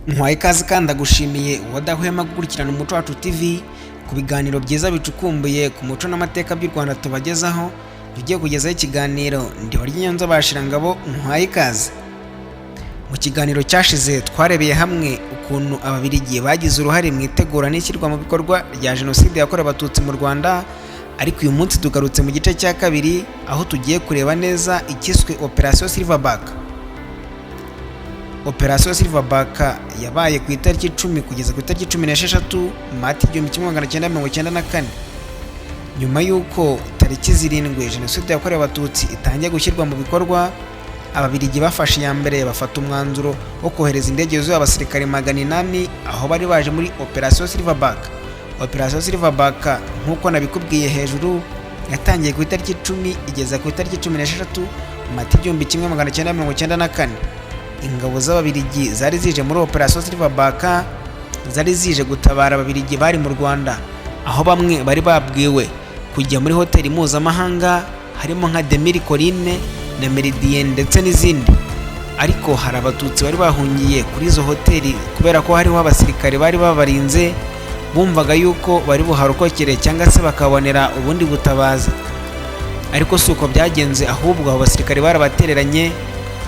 Nkwaye ikaze kandi ndagushimiye wadahwema gukurikirana Umuco Wacu TV ku biganiro byiza bicukumbuye ku muco n'amateka by'u Rwanda tubagezaho. Tugiye kugezaho ikiganiro Ndiba ry'Inyonza Bashirangabo. Nkwaye ikaze. Mu kiganiro cyashize twarebeye hamwe ukuntu Ababiligi bagize uruhare mu itegura n'ishyirwa mu bikorwa rya Jenoside yakorewe Abatutsi mu Rwanda, ariko uyu munsi tugarutse mu gice cya kabiri, aho tugiye kureba neza ikiswe Operation Silverback. Operation Silverback yabaye ku itariki 10 kugeza ku itariki 16 Mata 1994. Nyuma y'uko tariki 7 Jenoside yakorewe Abatutsi itangiye gushyirwa mu bikorwa, Ababiligi bafashe iya mbere, bafata umwanzuro wo kohereza indege yuzuye abasirikare 800, aho bari baje muri Operation Silverback. Operation Silverback, nk'uko nabikubwiye hejuru, yatangiye ku itariki 10 igeza ku itariki 16 Mata 1994. Ingabo z'Ababiligi zari zije muri Operation Silverback zari zije gutabara Ababiligi bari mu Rwanda, aho bamwe bari babwiwe kujya muri hoteli mpuzamahanga harimo nka Des Mille Collines na Méridien ndetse n'izindi. Ariko hari Abatutsi bari bahungiye kuri izo hoteli kubera ko hariho abasirikare bari babarinze, bumvaga yuko bari buharokokere cyangwa se bakabonera ubundi butabazi. Ariko si uko byagenze, ahubwo abo basirikare barabatereranye,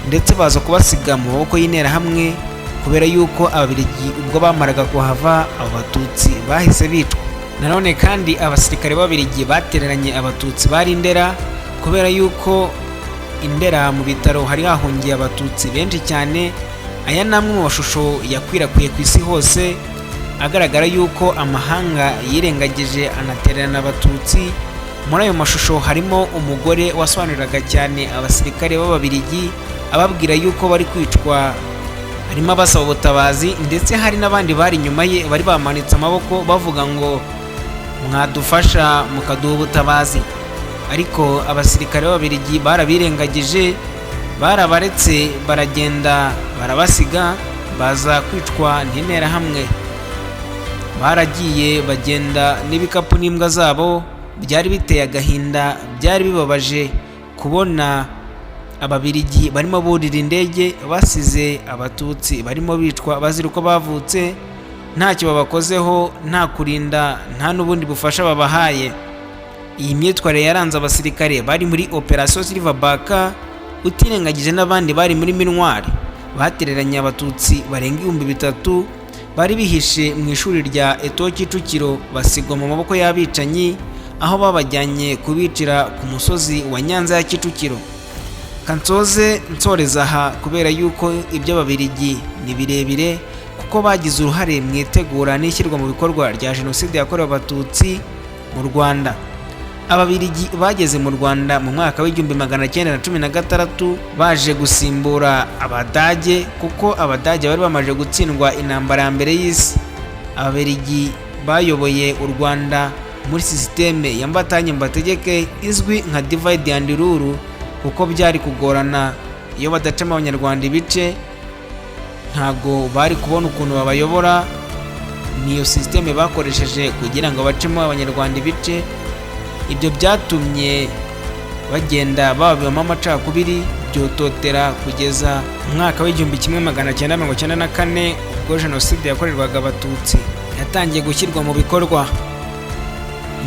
ndetse baza kubasiga mu maboko y'Interahamwe, kubera yuko Ababiligi ubwo bamaraga kuhava, abo Batutsi bahise bicwa. Nanone kandi abasirikare b'Ababiligi batereranye Abatutsi bari Indera, kubera yuko Indera mu bitaro hari hahungiye Abatutsi benshi cyane. Aya ni amwe mu mashusho yakwirakwiye ku isi hose, agaragara yuko amahanga yirengagije anatererana Abatutsi. Muri ayo mashusho harimo umugore wasobanuriraga cyane abasirikare b'Ababiligi, ababwira yuko bari kwicwa, harimo abasaba ubutabazi, ndetse hari n'abandi bari inyuma ye bari bamanitse amaboko bavuga ngo "Mwadufasha mukaduha ubutabazi." Ariko abasirikare b'Ababiligi barabirengagije, barabaretse baragenda, barabasiga, baza kwicwa n'Interahamwe. Baragiye bagenda n'ibikapu n'imbwa zabo. Byari biteye agahinda, byari bibabaje kubona Ababiligi barimo burira indege basize Abatutsi barimo bicwa bazira uko bavutse, ntacyo babakozeho, nta kurinda, nta n'ubundi bufasha babahaye. Iyi myitwarire yaranze abasirikare bari muri Operation Silverback, utirengagije n'abandi bari muri MINUAR batereranye Abatutsi barenga 3000 bari bihishe mu ishuri rya ETO Kicukiro, basigwa mu maboko y'abicanyi, aho babajyanye kubicira ku musozi wa Nyanza ya Kicukiro. Kansoze nsoreza aha, kubera yuko iby'Ababiligi ni birebire, kuko bagize uruhare mu itegura n'ishyirwa mu bikorwa rya Jenoside yakorewe Abatutsi mu Rwanda. Ababiligi bageze mu Rwanda mu mwaka w'1916, baje gusimbura Abadage, kuko Abadage bari bamaze gutsindwa intambara ya mbere y'isi. Ababiligi bayoboye u Rwanda muri sisiteme ya mbatanye mbategeke, izwi nka divide and rule, kuko byari kugorana iyo badacamo Abanyarwanda ibice, ntago bari kubona ukuntu babayobora. Niyo sisiteme bakoresheje kugira ngo bacemo Abanyarwanda ibice. Ibyo byatumye bagenda babibamo amacakubiri, byototera kugeza mu mwaka w'1994, ubwo Jenoside yakorerwaga Abatutsi yatangiye gushyirwa mu bikorwa.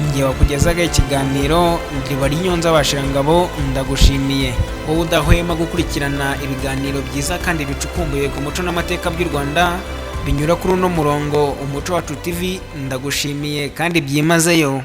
Njye wakugezaga ikiganiro Ndiba Ry'inyonza Bashirangabo, ndagushimiye wowe udahwema gukurikirana ibiganiro byiza kandi bicukumbuye ku muco n'amateka by'u Rwanda binyura kuri uno murongo Umuco Wacu TV. Ndagushimiye kandi byimazeyo.